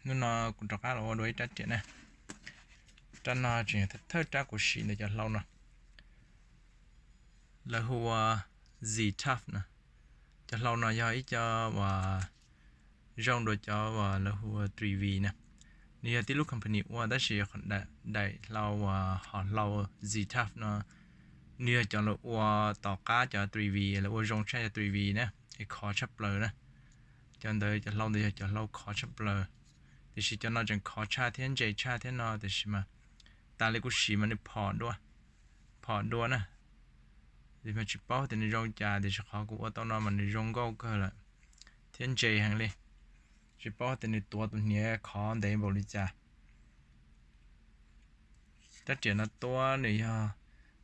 Hnub no kuv rov qab los ua dua ib rab riam na. Rab no tseem yog thawj rab kuv siv ntawm cov hlau no. Lawv hu ua Z Tough na. Cov hlau no yog ib co uas zoo dua cov uas lawv hu ua three V na. Nws yog tib lub company ua tab sis daim hlau uas hom hlau Z Tough no, nws yog cov lawv ua tom qab cov three V, lawv ua zoo tshaj cov three V na, es khov tshaj plaws na. Cov ntawd cov hlau ntawd yog cov hlau khov tshaj plaws. Tiam sis cov no tseem khov tshaj thiab ntse tshaj thiab no, tiam sis mas tas li kuv siv mas nws phom dua, phom dua na. Mas tsis paub tias nws zoo cas, tiam sis qhov kuv ua tau no mas nws zoo nkauj kawg lawm thiab ntse heev li. Tsis paub tias nws tuav tus hniav khov ntev npaum li cas. Rab riam no tuab nws yog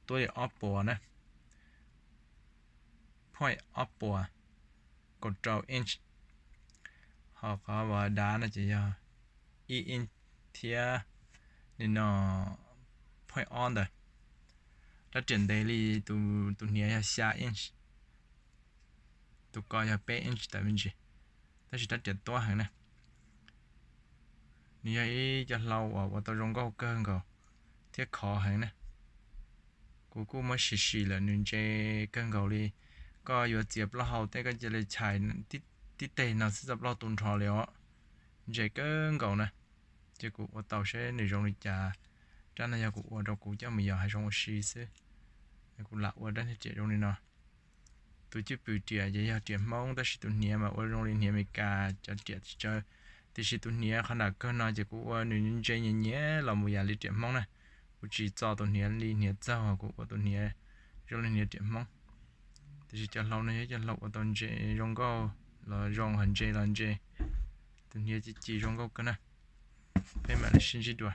tuab li ob puas na, point ob puas, kaum rau inch. Ho qhov uas dav no ces yog ib inch thiab nim no point ob ntawd. Rab riam ntev li tus hniav yog xya inch, tus ko yog peb inch tawm me ntsis, tab sis rab riam tuab heev na. Nws yog ib co hlau uas ua tau zoo nkauj kawg nkaus thiab khov heev na. Kuv kuj muab sim sim lawm, nws ntse kawg nkaus li. Koj yuav txiav plaub hau tej koj cia li chais tib teg no xwb txoj plaub hau tu nrho li os. Ntse kawg nkaus na. Ces kuv ua tau seb nws zoo li cas. Rab no yog kuv ua rau kuv coj mus yos hav zoov ua si xwb. Kuv lam ua rab niag riam zoo li no. Tus cwj pwm riam ces yog riam Hmoob, tab sis tus hniav mas ua zoo li hniav Amelikas cov riam tsis tsawg. Tiam sis tus hniav qhov nram kawg no ces kuv ua nws ntse nyias nyias los mus yam li riam Hmoob na. Kuv tsis txo tus hniav li hniav txaug, kuv ua tus hniav zoo li hniav riam Hmoob. Tiam sis cov hlau no yog cov hlau ua tau ntse zoo nkauj los zoo, ho ntse los ntse. Tus hniav ci ci zoo nkauj kawg na. Peb mam li sib ntsib dua.